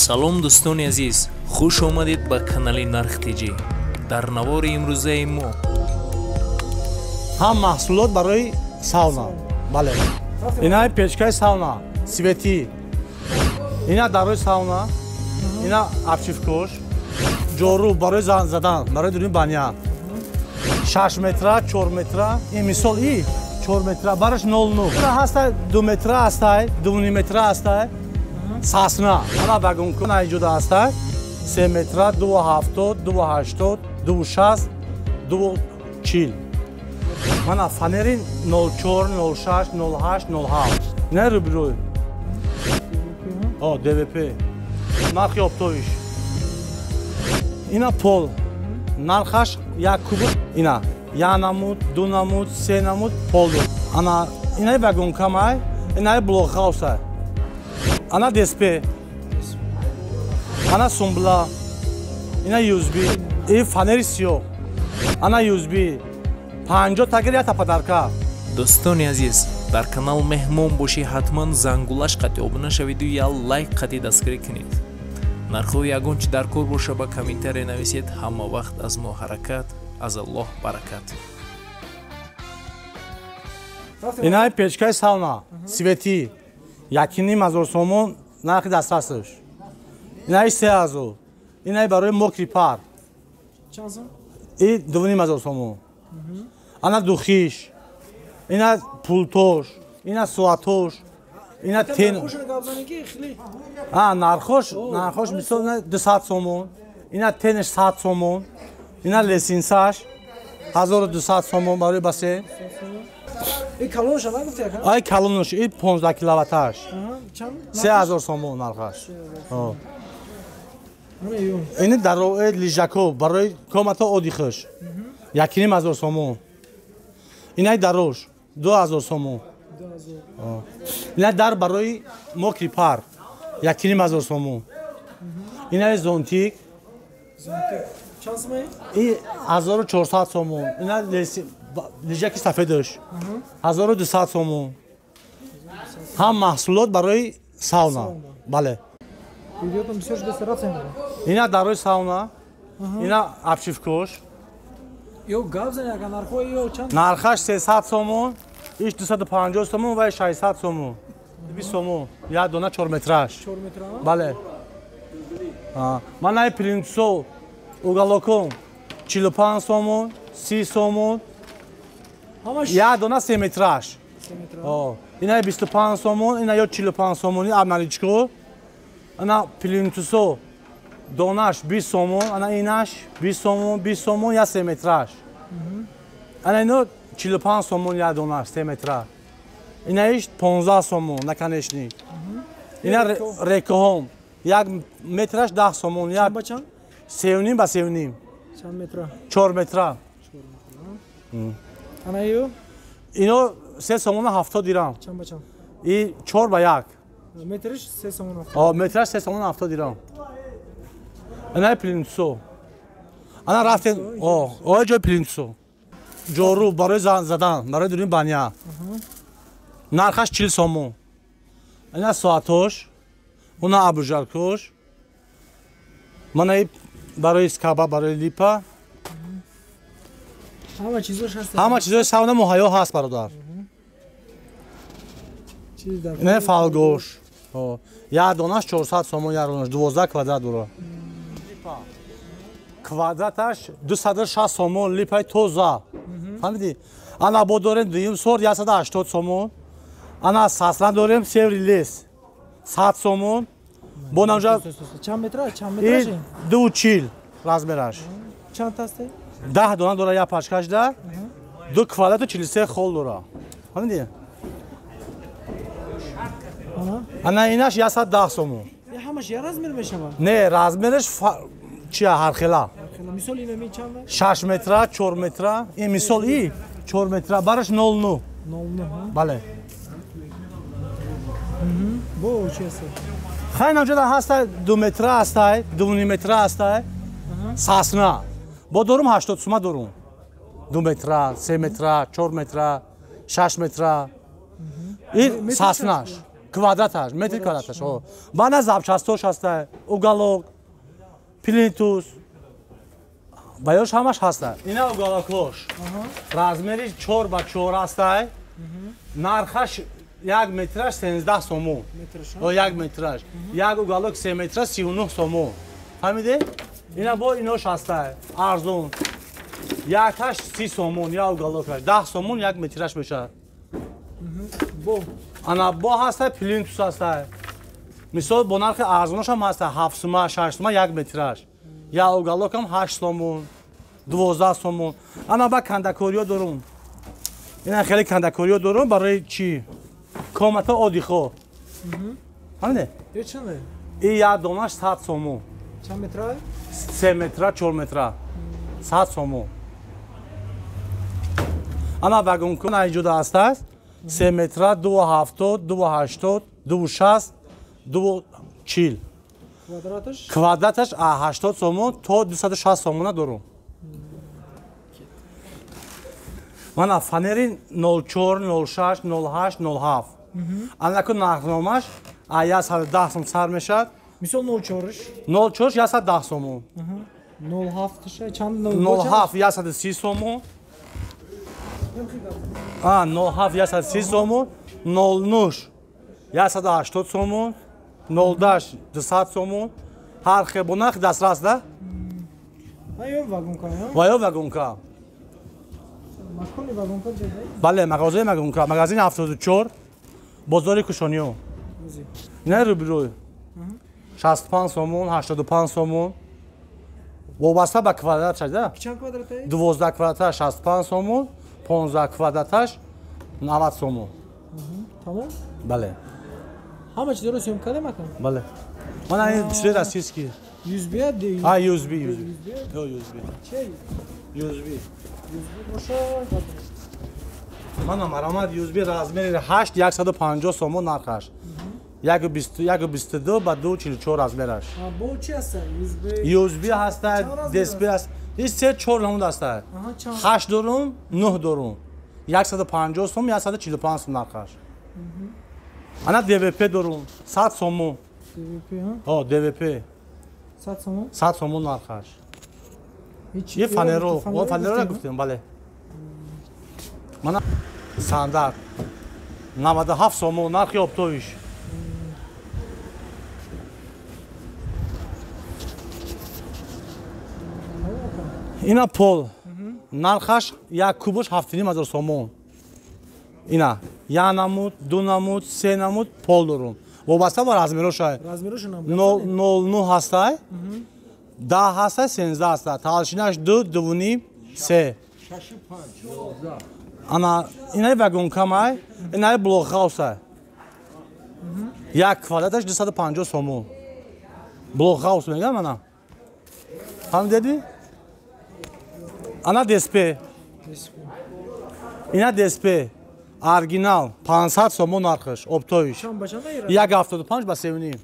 Салом дӯстони азиз, хуш омадед ба канали Нарх ТЖ. Дар навори имрӯзаи мо ҳам маҳсулот барои сауна. Бале. Ина печкаи сауна, светӣ. Ина дарои сауна, ина обшивкош, ҷору барои задан, барои дуруни баня. 6 метра, 4 метра, ин мисол и 4 метра, бараш 0,9. Ина ҳастай 2 метра ҳастай, 2,5 метра ҳастай. Сасна, ана вагонку на иҷода ҳастай. 3 метра, 2,70, 2,80, 2,60, 2,40. Мана фанери 0,4, 0,6, 0,8, 0,7. Не руброй. О, ДВП. Нархи оптовиш. Ина пол. Нархаш як куб ина. Я намуд, ду намуд, се намуд пол. Ана инаи вагонкамай, инаи блокхаусай. Ана ДСП. Ана сумбла. Ина USB. И фанери сиёҳ. Ана USB. 50 тагир ята падарка. Дӯстони азиз, дар канал меҳмон бошӣ, ҳатман зангулаш қати обуна шавиду я лайк қати дастгирӣ кунед. Нархҳои ягон чи дар кор боша ба комментария нависед. Ҳама вақт аз мо ҳаракат, аз Аллоҳ баракат. Инаи печкаи сауна, светӣ. 1,5 ҳазор сомон нархи дастрасаш. Инаи 3 ҳазор. Инаи барои мокрый пар. И 2,5 ҳазор сомон. Ана духиш, ина пултош, ина соатош, ина тен. А нархош, нархош мисол ина 200 сомон, ина тенеш 100 сомон, ина лесенкаш 1200 сомон барои бассейн. И калонша нагуфти ака? Ай калонаш и 15 киловатташ. 3000 сомон нархаш. Ини дарои лежако барои комната отдыхаш. 1,5 ҳазор сомон. Инай дарош 2000 сомон. Инай дар барои мокрый пар 1,5 ҳазор сомон. Инай зонтик и 1400 сомон. Ина лежаки сафедаш 1200 сомон. Ҳам маҳсулот барои сауна. Бале. Ина дарои сауна, ина обшивкош. Ё гап зани ака, нархҳои ё чанд? Нархаш 300 сомон, иш 250 сомон ва 600 сомон. 20 сомон, як дона 4 метраш. 4 метра? Бале. Ман ай плинтусо уголоком 45 сомон, 30 сомон. Як дона 3 метраш. Ина 25 сомон, ина ё 45 сомони обналичко. Ана плинтусо донаш 20 сомон, ана инаш 20 сомон, 20 сомон, я 3 метраш. Ана ино 45 сомон як донаш 3 метра. Ина иш 15 сомон, наконечник. Ина рекоҳом як метраш 10 сомон, як 3,5 ба 3,5. Чанд метра? 4 метра. Ана ё? Ино 3 сомона 70 дирам. Чанд ба чанд? И 4 ба 1. Метриш 3 сомон 70. О, метраш 3 сомон 70 дирам. Ана плинтусо. Ана рафтем, о, о ҷои плинтусо. Ҷору барои задан, барои дуруни баня. Нархаш 40 сомон. Ина соатош, уна абужаркош. Мана и барои скаба, барои липа. Ҳама чизош ҳаст. Ҳама чизои сауна муҳайё ҳаст, бародар. Ина фалгош. Як донаш 400 сомон, як донаш 12 квадрат дора. Квадраташ 260 сомон, липаи тоза. Фаҳмидӣ? Ана бо дорем дуюм сорт 180 сомон. Ана сасна дорем северный лес 100 сомон. Бо намҷа чанд метра? Чанд метраш? 2,40 размераш. Чанд тасте? 10 дона дора як пачкаш да. 2 квадрату 43 хол дора. Фаҳмидӣ? Ана инаш 110 сомон. Ҳамаш я размер мешавад? Не, размераш чия ҳархела. Мисол инами чанд? 6 метра, 4 метра. Ин мисол и 4 метра, бараш 0,9. 0,9. Бале. Бо чи аст? Хай намҷода ҳастай 2 метра ҳастай, 2,5 метра ҳастай. Сасна. Бо дорум 80 сума дорум. 2 метра, 3 метра, 4 метра, 6 метра. И саснаш. Квадраташ, метр квадраташ. Бана запчастош ҳаста, уголок, плинтус. Баёш ҳамаш ҳаста. Ина уголокош. Размери 4 ба 4 ҳаста. Нархаш 1 метраш 13 сомон. 1 метраш. Як уголок 3 метра 39 сомон. Фаҳмиде? Ина бо инош ҳаста. Арзон. Якаш 30 сомон, я уголокаш. 10 сомон 1 метраш мешавад. Бо ана бо ҳаста, плинтус ҳаста. Мисол бо нархи арзонаш ҳам ҳаста, 7 сума, 6 сума 1 метраш. Я уголокам 8 сомон, 12 сомон. Ана ба кандакориё дорум. Ина хеле кандакориё дорум барои чӣ? Комата одихо. Фаҳмиде? Ё чанде? И як донаш 100 сомон. Чанд метра? 3 метра, 4 метра. 100 сомон. Ана вагонку на иҷода ҳастааст. 3 метра 2,70, 2,80, 2,60, 2,40. Квадраташ? Квадраташ 80 сомон то 260 сомона дорум. Мана фанери 04, 06, 08, 07. Анаку нархномаш 110 сом сар мешавад. Мисол 04-ш? 04-ш 110 сомон. 07-ш чанд? 07 130 сомон. 07 130 сомон, 09 180 сомон, 08 200 сомон. Ҳар хел бо нарх дастрас да? Ва вагонка, ва вагонка. Макони вагонка ҷода? Бале, мағозаи вагонка, магазин 74, бозори Кушониё. Ина рӯбирӯй. 65 сомон, 85 сомон. Вобаста ба квадраташ, да? Чанд квадрата? 12 квадрата 65 сомон, 15 квадраташ 90 сомон. Тамом? Бале. Ҳама чизро съёмка кардем акан? Бале. Мана ин чизи российский. USB? А, USB, USB. Ё USB. Чӣ? USB. USB боша. Мана марамат USB размери 8 150 сомон нархаш. 1.22 ба 2.44 размераш. Бо чӣ ҳаста? USB? USB ҳаста, DSP ҳаст. Ин 3-4 намуд ҳаста. 8 дорум, 9 дорум. 150 сом, 145 сом нархаш. Ана ДВП дорум, 100 сомон. ДВП, ҳа? Ҳо, ДВП. 100 сомон? 100 сомон нархаш. Е фанеро, о фанеро гуфтем, бале. Мана стандарт 97 сомон нархи оптовиш. Ина пол нархаш як кубош 7,5 сомон. Ина як намуд, ду намуд, се намуд пол дорум. Вобаста ба размероша. Размероша намуд. 0,9 ҳастай, 10 ҳастай, 13 ҳастай. Толщинаш 2, 2,5, 3. Ана инаи вагонкамай, инаи блокхаусай. Як квадраташ 250 сомон. Блокхаус мегам ана. Фаҳмидед? Ана ДСП. Ина ДСП. Оригинал 500 сомон нархаш, оптовиш. 1,75 ба 3,5.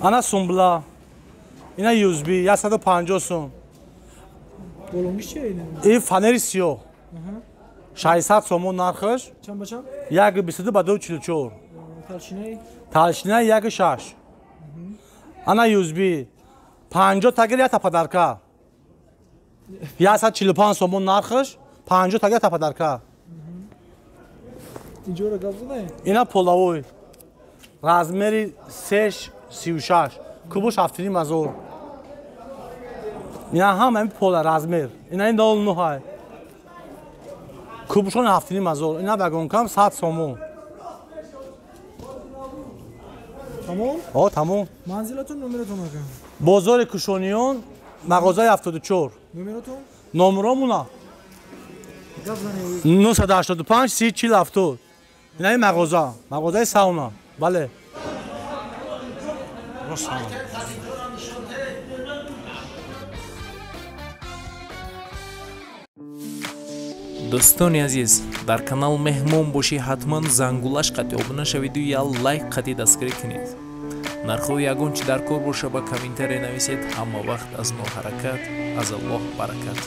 Ана сумбла. Ина USB 150 сом. Ин фанери сиёҳ. 600 сомон нархаш. Чанд ба чанд? 1,22 ба 2,44. Толщинаи? Толщинаи 1,6. Ана USB 50 тагир якта подарка. 145 сомон нархаш, 50 тагир якта подарка. Инҷоро гап задаем? Ина половой. Размери 3,36. Кубош 7,5. Ина ҳама ин пола размер. Ина ин 0,9. Кубошон 7,5. Ина вагонкам 100 сомон. Тамом? О, тамом. Манзилатон, номератон акан? Бозори Кушониён, мағозаи 74. Номератон? Номеромуна 985 30 40 70. Ина ин мағоза, мағозаи сауна. Бале. Дӯстони азиз, дар канал меҳмон бошӣ ҳатман зангулаш қатъи обуна шавиду я лайк қатъи дастгирӣ кунед. Нархҳои ягон чӣ дар кор боша ба комментария нависед. Ҳама вақт аз мо ҳаракат, аз Аллоҳ баракат.